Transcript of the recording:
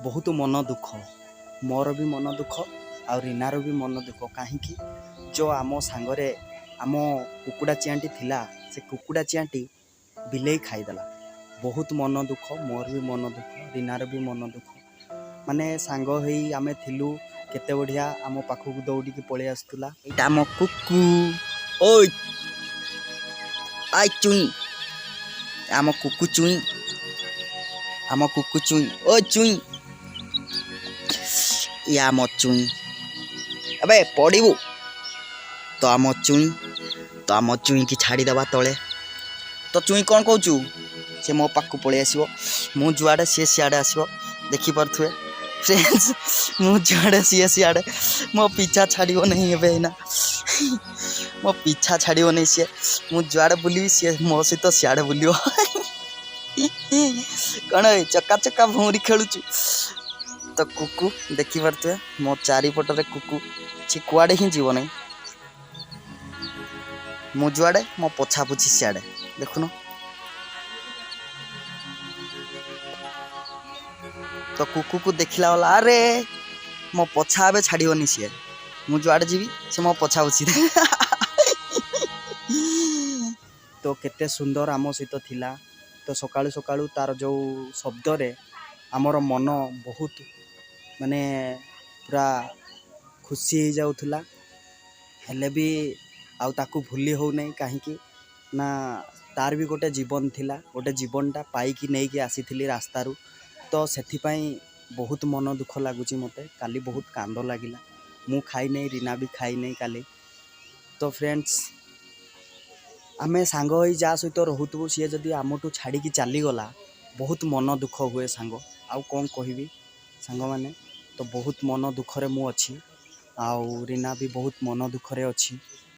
ବହୁତ ମନ ଦୁଃଖ, ମୋର ବି ମନ ଦୁଃଖ ଆଉ ରୀନାର ବି ମନ ଦୁଃଖ। କାହିଁକି ଯେଉଁ ଆମ ସାଙ୍ଗରେ ଆମ କୁକୁଡ଼ା ଚିଆଁଟି ଥିଲା, ସେ କୁକୁଡ଼ା ଚିଆଁଟି ବିଲେଇ ଖାଇଦେଲା। ବହୁତ ମନ ଦୁଃଖ, ମୋର ବି ମନ ଦୁଃଖ, ରୀନାର ବି ମନ ଦୁଃଖ। ମାନେ ସାଙ୍ଗ ହେଇ ଆମେ ଥିଲୁ, କେତେ ବଢ଼ିଆ ଆମ ପାଖକୁ ଦୌଡ଼ିକି ପଳେଇ ଆସୁଥିଲା। ଏଇଟା ଆମ କୁକୁ। ଓଇ I ଚୁଇଁ, ଆମ କୁକୁ ଚୁଇଁ, ଆମ କୁକୁ ଚୁଇଁ, ଓ ଚୁଇଁ, ଇଏ ଆମ ଚୁଇଁ। ଏବେ ପଡ଼ିବୁ ତ। ଆମ ଚୁଇଁ ତ, ଆମ ଚୁଇଁକି ଛାଡ଼ିଦେବା ତଳେ। ତ ଚୁଇଁ, କ'ଣ କହୁଛୁ? ସେ ମୋ ପାଖକୁ ପଳେଇ ଆସିବ। ମୁଁ ଯୁଆଡ଼େ ସିଏ ସିଆଡ଼େ ଆସିବ। ଦେଖିପାରୁଥିବେ ଫ୍ରେଣ୍ଡସ୍, ମୁଁ ଯୁଆଡ଼େ ସିଏ ସିଆଡ଼େ। ମୋ ପିଛା ଛାଡ଼ିବ ନାହିଁ ଏବେ ଏଇନା। ମୋ ପିଛା ଛାଡ଼ିବ ନାହିଁ ସିଏ। ମୁଁ ଯୁଆଡ଼େ ବୁଲିବି, ସିଏ ମୋ ସହିତ ସିଆଡ଼େ ବୁଲିବ। କ'ଣ ଏ ଚକା ଚକା ଭଉଁରୀ ଖେଳୁଛୁ? ତ କୁକୁ ଦେଖିପାରୁଥିବେ, ମୋ ଚାରିପଟରେ କୁକୁ। ସେ କୁଆଡ଼େ ହିଁ ଯିବ ନାହିଁ। ମୁଁ ଯୁଆଡ଼େ, ମୋ ପଛାପୁଛି ସିଆଡ଼େ। ଦେଖୁନ ତ, କୁକୁକୁ ଦେଖିଲା ବାଲା। ଆରେ, ମୋ ପଛା ଏବେ ଛାଡ଼ିବନି ସିଏ। ମୁଁ ଯୁଆଡ଼େ ଯିବି, ସେ ମୋ ପଛା ପୋଛି। ତ କେତେ ସୁନ୍ଦର ଆମ ସହିତ ଥିଲା। ତ ସକାଳୁ ସକାଳୁ ତାର ଯେଉଁ ଶବ୍ଦରେ ଆମର ମନ ବହୁତ ମାନେ ପୁରା ଖୁସି ହେଇଯାଉଥିଲା। ହେଲେ ବି ଆଉ ତାକୁ ଭୁଲି ହେଉନାହିଁ। କାହିଁକି ନା ତାର ବି ଗୋଟେ ଜୀବନ ଥିଲା। ଗୋଟେ ଜୀବନଟା ପାଇକି ନେଇକି ଆସିଥିଲି ରାସ୍ତାରୁ। ତ ସେଥିପାଇଁ ବହୁତ ମନ ଦୁଃଖ ଲାଗୁଛି ମୋତେ। କାଲି ବହୁତ କାନ୍ଦ ଲାଗିଲା। ମୁଁ ଖାଇନାହିଁ, ରୀନା ବି ଖାଇନାହିଁ କାଲି। ତ ଫ୍ରେଣ୍ଡସ୍, ଆମେ ସାଙ୍ଗ ହୋଇ ଯାହା ସହିତ ରହୁଥିବୁ, ସିଏ ଯଦି ଆମଠୁ ଛାଡ଼ିକି ଚାଲିଗଲା, ବହୁତ ମନ ଦୁଃଖ ହୁଏ ସାଙ୍ଗ। ଆଉ କ'ଣ କହିବି ସାଙ୍ଗମାନେ? ତ ବହୁତ ମନ ଦୁଃଖରେ ମୁଁ ଅଛି ଆଉ ରୀନା ବି ବହୁତ ମନ ଦୁଃଖରେ ଅଛି।